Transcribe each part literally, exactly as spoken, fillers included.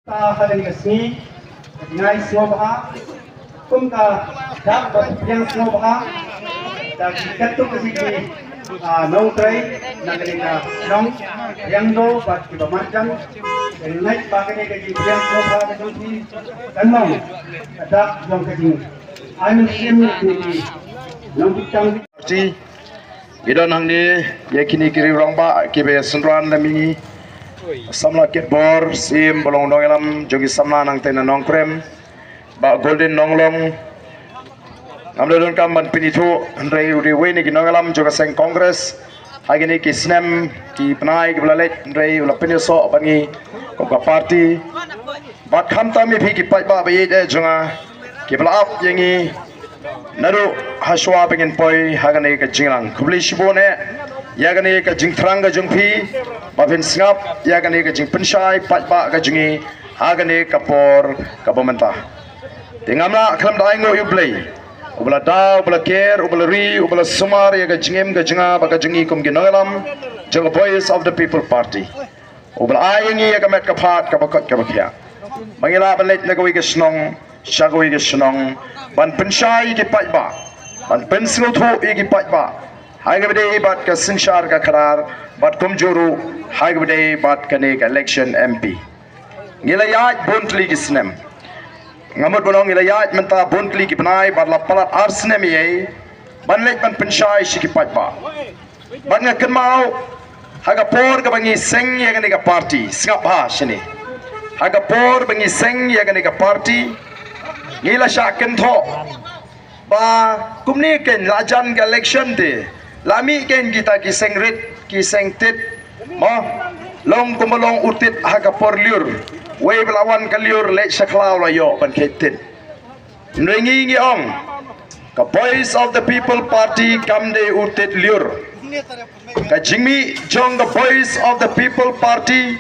Ta ha kane ka sngi, ka jingai sngewbha, kum ka dak ba pdiang sngewbha da ki katto katne ki, ah, nongtrei na kane ka shnong Riangdo bad kiba marjan. Ngi ngeit ba kane ka jingpdiang sngewbha ka jong phi kan long ka dak jong ka jingai mynsiem ïa kine ki nongbitar. Party. Ngi don hangne ïa kine ki riew rangbah kiba ïa synran lem ïa ngi. Samla Kitbor Syiem ba long nongïalam jong ki samla nangta na Nongkrem, Bah Golden Nonglong. Ngam da donkam ban pynithuh, hynrei u dei uwei na ki nongïalam jong ka seng Congress ha kine ki snem ki bnai kiba la leit, hynrei u la pynïasoh bad ngi kum ka party. Bad khamtam ïa phi ki paidbah ba ïeit eh jong nga kiba la ap ïa ngi naduh ha shuwa ba ngin poi ha kane ka jingïalang. Khublei shibun eh ïa kane ka jingthrang ka jong phi ba phin sngap ïa kane ka jingpynshai paidbah ka jong ngi ha kane ka por kaba mynta. Te ngam lah khlem da ai nguh ïa U Blei uba la da, uba la ker, uba la ri, uba la sumar ïa ka jingim ka jong nga bad ka jong ngi kum ki nongïalam jong ka Voice of the People Party. Uba la ai ïa ngi ïa ka met ka phad kaba koit kaba khiah ba ngi lah ban leit na kawei ka shnong sha kawei ka shnong ban pynshai ïa ki paidbah, ban pynsngewthuh ïa ki paidbah ha kaba ïadei bad ka synshar ka khadar bad kumjuh ruh ha kaba ïadei bad kane ka election M P. Ngi la ïaid bun tylli ki snem. Nga mut ban ong ngi la ïaid mynta bun tylli ki bnai bad la palat ar snem ïa ban leit ban pynshai sha ki paidbah. Bad nga kynmaw ha ka por kaba ngi seng ïa kane ka party, sngap bha shane. Ha ka por ba ngi seng ïa kane ka party, ngi la shah kynthoh ba kumne kein la jan ka election te la mih kein kita ki seng rit ki seng tit, mo, long kumba long u tit ha ka por lyiur, wei ba la wan ka lyiur leit sha khlaw la ïoh ban kheit tit. Hynrei ngi ngi ong ka Voice of the People Party kam dei u tit lyiur. Ka jingmih jong ka Voice of the People Party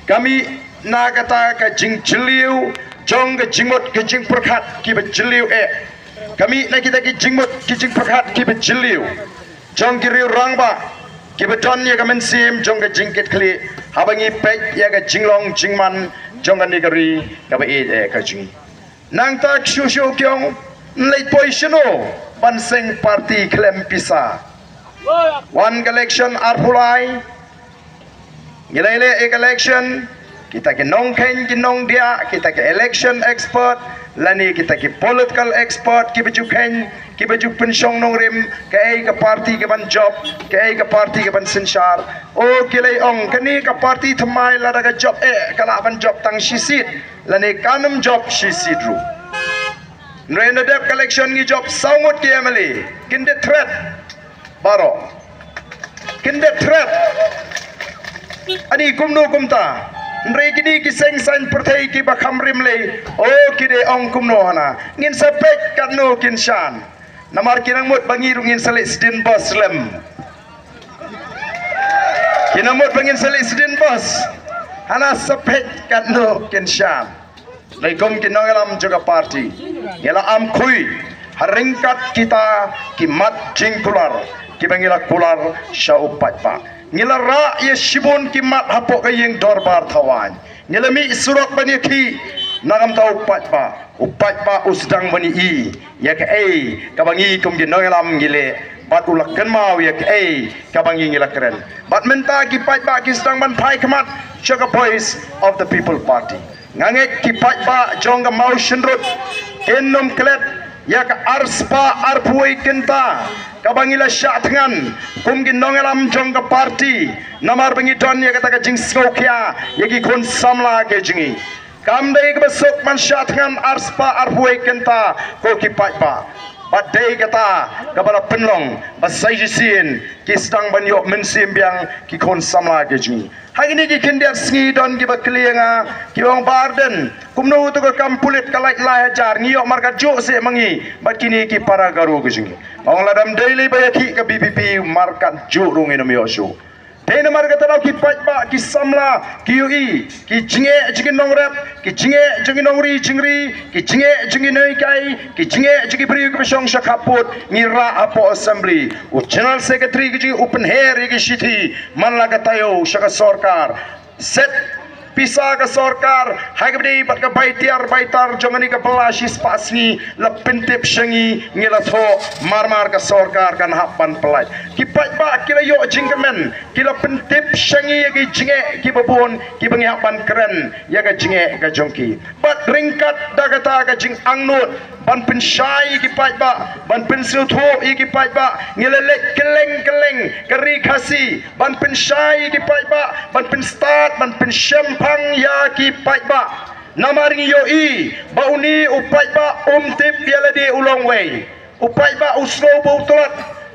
ka mih na kata ka jingjylliew jong ka jingmut ka jingpyrkhat kiba jylliew eh. Ka mih na kita ki jingmut ki jingpyrkhat kiba jylliew jong ki riew rangbah kiba don ïa ka mynsiem jong ka jingkitkhlieh haba ngi peit ïa ka jinglong jingman jong kane ka ri kaba ïeit eh ka jong ngi. Nangta shuh shuh ki ong, leit poi shano ban seng party khlem pisa? Wan ka election arphew lai, ngi leit leh ïa ka election, kita ki nongkheiñ ki nongdiah, kita ki election expert lane kita ki political expert kiba ju kheiñ, kiba ju pynshong nongrim kaei ka party kaban jop, kaei ka party kaban synshar. O ki leit ong kane ka party thymmai lada ka jop eh ka lah ban jop tang shi seat lane kan ym jop shi seat ruh. Hynrei na dep ka election ngi jop saw ngut ki M L A, kin dep thret baroh. Kin dep thret. Ani kumno kumta. Hynrei kine ki seng saiñ pyrthei kiba kham rim lei, o ki dei ong kumno hana, ngin sa peit katno kin shan. Namar ki nang mut ba ngi ruh ngin sa leit sdien bos lem. Ki nang mut ba ngin sa leit sdien bos. Hana sa peit katno kin shan. Ngi kum ki nongïalam jong ka party ngi la am khuid ha ryngkat kita ki mat jingkular kiba ngi la kular sha u paidbah. Ngi la rah ïa shibun ki mat hapoh ka ïing dorbar thawaiñ. Ngi la mih surok ban ïakhih na ka bynta u paidbah. U paidbah u sdang ban ïohi ïa kaei kaba ngi kum ki nongïalam ngi leh bad u la kynmaw ïa kaei kaba ngi ngi la kren. Bad mynta ki paidbah ki sdang ban phai khmat sha ka Voice of the People Party. Nga ngeit ki paidbah jong ka Mawshynrut kin ym klet ïa ka arspah arphew wei kynta kaba ngi la shah thngan kum ki nongïalam jong ka party, namar ba ngi don ïa kata ka jingsngewkhia ïa ki khun samla ki jong ngi. Kam dei kaba suk ban shah thngan arspah arphew wei kynta ko ki paidbah. Bad dei kata kaba la pynlong ba sa shisien ki sdang ban ïoh mynsiem biang ki khun samla ki jong ngi. Ha kine ki khyndiat sngi don kiba kylli ïa nga, kiba ong Bah Ardent, kumno uto ka kam pulit ka lait lai hajar, ngi ïoh markat juh seh ma ngi bad kine ki para Garo ki jong ngi. Ong lada ym dei lei ba ïakhih ka V P P, markat juh ruh ngin ym ïoh shuh. Te namar kata daw ki paidbah ki samla ki ïohi ki jingeh jong ki nongrep, ki jingeh jong ki nongri jingri, ki jingeh jong ki nonghikai, ki jingeh jong ki briew kiba shong sha khappud, ngi rah hapoh assembly. U General Secretary ki jong ngi u pynher ïa ki shithi man la ka taïew sha ka sorkar. Set Pisa ka sorkar ha kaba ïadei bad ka bai tiar bai tar jong kane ka bylla shispah sngi la pyntip sha ngi, ngi la thoh marmar ka sorkar kan hap ban pyllait. Ki paidbah ki la ïoh jingkmen, ki la pyntip sha ngi ïa ki jingeh kiba bun kiba ngi hap ban kren ïa ka jingeh ka jong ki. Bad ryngkat da kata ka jingangnud ban pynshai ïa ki paidbah, ban pynsngewthuh ïa ki paidbah, ngi la leit kylleng kylleng ka ri Khasi ban pynshai ïa ki paidbah, ban pynstad, ban pynshemphang ïa ki paidbah. Namar ngi ïohi ba une u paidbah um tip ïa lade u long uwei. U paidbah u sngew ba u tlot.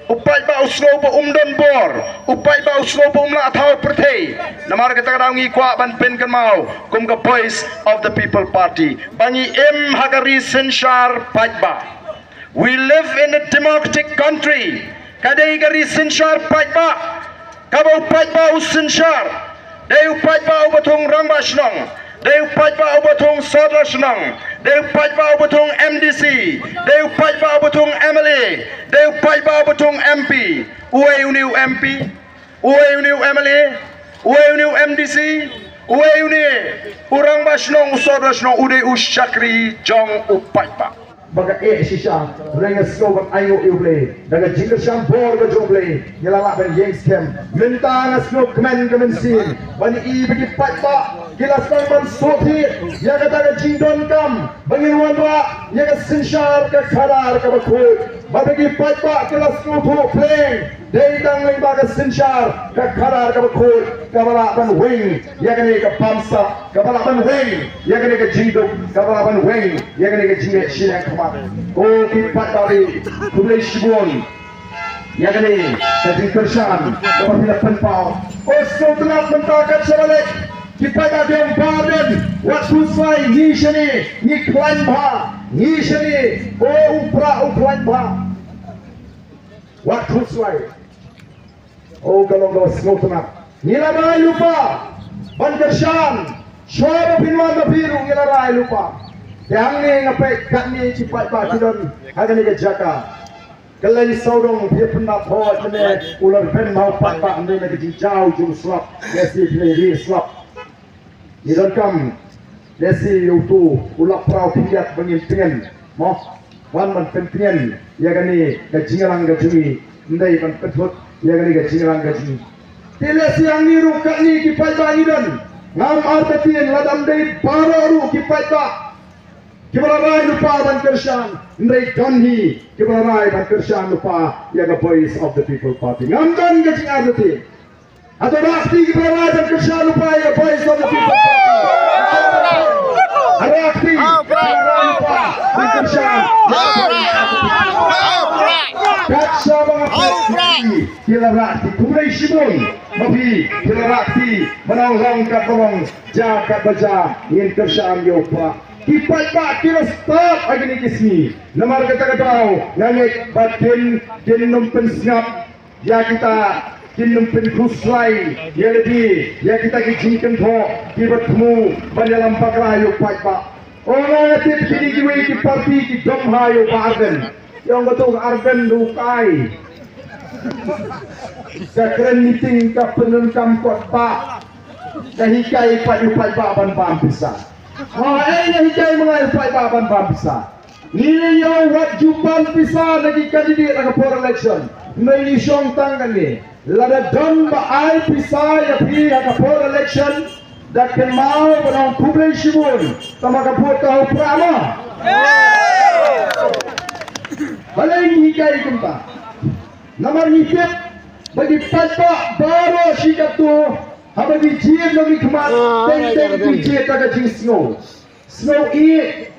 U paidbah u sngew ba um don bor. U paidbah u sngew ba um lah thaw pyrthei. Namar kata ka daw ngi kwah ban pynkynmaw kum ka Voice of the People Party ba ngi im ha ka ri synshar paidbah. We live in a democratic country. Ka dei ka ri synshar paidbah. Kaba u paidbah u synshar, dei u paidbah uba thung rangbah shnong, dei u paidbah uba thung sordar shnong, dei u paidbah uba thung M D C, dei u paidbah uba thung M L A, dei u paidbah uba thung M P. Uei une u M P? Uei une u M L A? Uei une u M D C? Uei une u rangbah shnong, u sordar shnong? U dei u shakri jong u paidbah. Ba ka eh shisha, hynrei nga sngew ban ainguh ïa U Blei da ka jingkyrshan bor ka jong U Blei, ngi la lah ban ïeng skhem. Mynta nga sngew kmen ka mynsiem ban ïohi ba ki paidbah ki la sdang ban sngewthuh ïa kata ka jingdonkam ba ngin wanrah ïa ka synshar ka khadar kaba khuid. Bad ba ki paidbah ki la sngewthuh pleng, dei tang lyngba ka synshar ka khadar kaba khuid kaba lah ban weng ïa kane ka bamsap, kaba lah ban weng ïa kane ka jingduk, kaba lah ban weng ïa kane ka jingeh shiliang khmat. Ko ki paidbah, khublei shibun ïa kane ka jingkyrshan kaba phi la pynpaw. Ko sngewtynnat mynta kat shaba leit ki paidbah ki ong Bah Ardent, wat khuslai, ngi shane ngi khlaiñ bha, ngi shane, ko u Prah u khlaiñ bha. Wat khuslai. O ka long kaba sngewtynnat. Ngi la rai lypa ban kyrshan. Shuwa ba phin wan ma phi ruh ngi la rai lypa. Te hangne nga peit katne ki paidbah ki don ha kane ka jaka. Kylleng sawdong phi pyndap hoi mynne u la rben ma u paidbah mynne na ka jingjaw jong u slap. Lehse phi la ri slap. Ngi donkam lehse ïa uto u lap phra u pynïap ba ngin tngen, mo, wan ban pyntngen ïa kane ka jingïalang ka jong ngi, ym dei ban pynthut ïa kane ka jingïalang ka jong ngi. Te lehse hangne ruh katne ki paidbah ngi don, ngam artatien lada ym dei baroh ruh ki paidbah kiba la rai lypa ban kyrshan, hynrei don hi kiba la rai ban kyrshan lypa ïa ka Voice of the People Party. Ngam don ka jingartatien. Hato rah kti kiba la rai ban kyrshan lypa ïa ka Voice of the People Party? Rah kti kiba la rai lypa ban kyrshan. Kat shaba nga peit ki la rah kti. Khublei shibun ma phi ki la rah kti. Ba nang long katba long, jia katba jia, ngin kyrshan ïa u Prah. Ki paidbah ki la stad ha kine ki sngi. Namar kata ka daw nga ngeit ba kin, kin ym pynsngap ïa kita, kin ym pynkhuslai ïa lade ïa kita ki jingkynthoh kiba thmu ban ïalam bakla ïa u paidbah. O nga tip kine kiwei ki party ki dom ha ïa u Bah Ardent. Ïa u, nga tip u Ardent u kai. Ka kren meeting, ka pyndonkam kot bah. Ka hikai pat ïa u paidbah ban bam pisa. Ha, eh, ka hikai ma nga ïa u paidbah ban bam pisa. Ngi la ïoh wat ju pan pisa na ki candidate ha ka por election. Hynrei ngi shong tang kane. Lada don ba ai pisa ïa phi ha ka por election, da kynmaw ban ong khublei shibun. Tangba ka vote ka ha u Prah mo. Balei ngi hikai kumta? Namar ngi tip ba ki paidbah baroh shi katto haba ki jied na ki khmat, teng teng ki jied da ka jingsngew. Sngew ïeit,